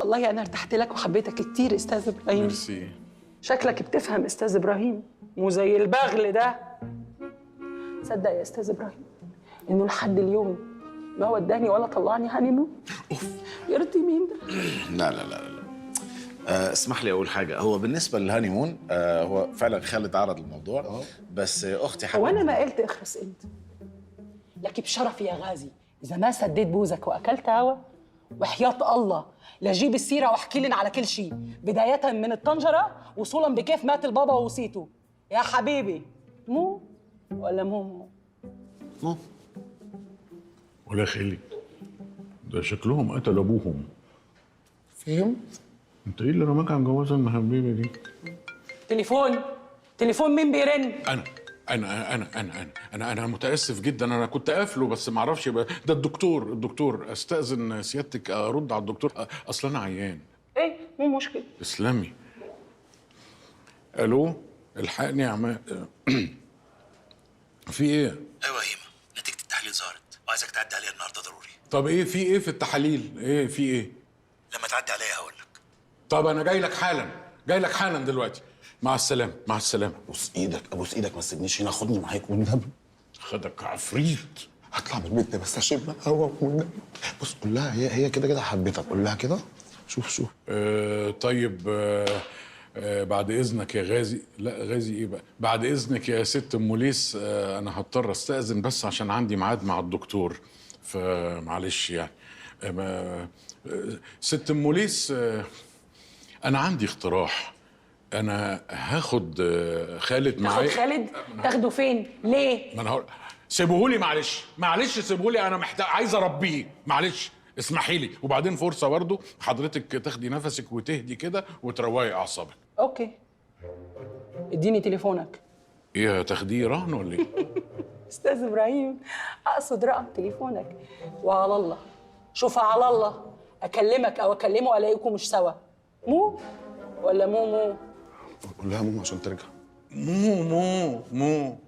والله انا ارتحت لك وحبيتك كتير استاذ ابراهيم. ميرسي. شكلك بتفهم استاذ ابراهيم، مو زي البغل ده. صدق يا استاذ ابراهيم انه لحد اليوم ما وداني ولا طلعني honeymoon. اوف، يرضي مين ده؟ لا لا لا لا، اسمح لي اقول حاجه. هو بالنسبة لل honeymoon هو فعلا خالد عرض الموضوع، بس اختي هو حبيبتي. انا ما قلت اخرس انت، لك بشرفي يا غازي اذا ما سديت بوزك واكلت هوا وحياة الله لاجيب السيرة واحكي لنا على كل شيء، بداية من الطنجره وصولا بكيف مات البابا ووصيته. يا حبيبي مو ولا مو مو؟ مو. ولا خالد ده شكلهم قتل ابوهم. فهمت؟ انت ايه اللي رماك على الجوازه المهببه دي؟ تليفون، تليفون مين بيرن؟ انا انا انا انا انا انا انا متاسف جدا، انا كنت قافله بس ما اعرفش ده الدكتور. الدكتور، استاذن سيادتك ارد على الدكتور، اصل انا عيان. ايه مو مشكلة. اسلمي. الو، الحقني يا عماد. في ايه؟ ايوه هيما، نتيجة التحليل ظهرت وعايزك تعدي عليها النهارده ضروري. طب ايه في ايه في التحاليل؟ ايه في ايه؟ لما تعدي عليا هقول لك. طب انا جاي لك حالا، جاي لك حالا دلوقتي. مع السلامة، مع السلامة. ابوس ايدك، ابوس ايدك، ما تسيبنيش هنا، خدني معاك والنبي. خدك عفريت. هطلع من البيت ده بس اشم هوا والنبي. بص قول لها هي كده كده حبيتك، قول لها كده. شوف شوف. طيب، بعد اذنك يا غازي. لا غازي ايه بقى؟ بعد اذنك يا ست ام ليس، انا هضطر استاذن بس عشان عندي ميعاد مع الدكتور، فمعلش يعني. ست ام ليس، انا عندي اقتراح. انا هاخد خالد تاخد معايا. خالد؟ تاخده فين؟ ليه؟ ما انا هقول، سيبوهولي معلش، معلش سيبوهولي، انا محتاج، عايز اربيه، معلش اسمحي لي. وبعدين فرصة برضو حضرتك تاخدي نفسك وتهدي كده وتروقي اعصابك. okay، اديني تليفونك. ايه، هتاخديه رهن ولا ايه؟ استاذ ابراهيم اقصد رقم تليفونك. وعلى الله، شوف على الله اكلمك او اكلمه الاقيكم مش سوا. مو ولا مو مو؟ قول لها مو عشان ترجع. مو مو مو.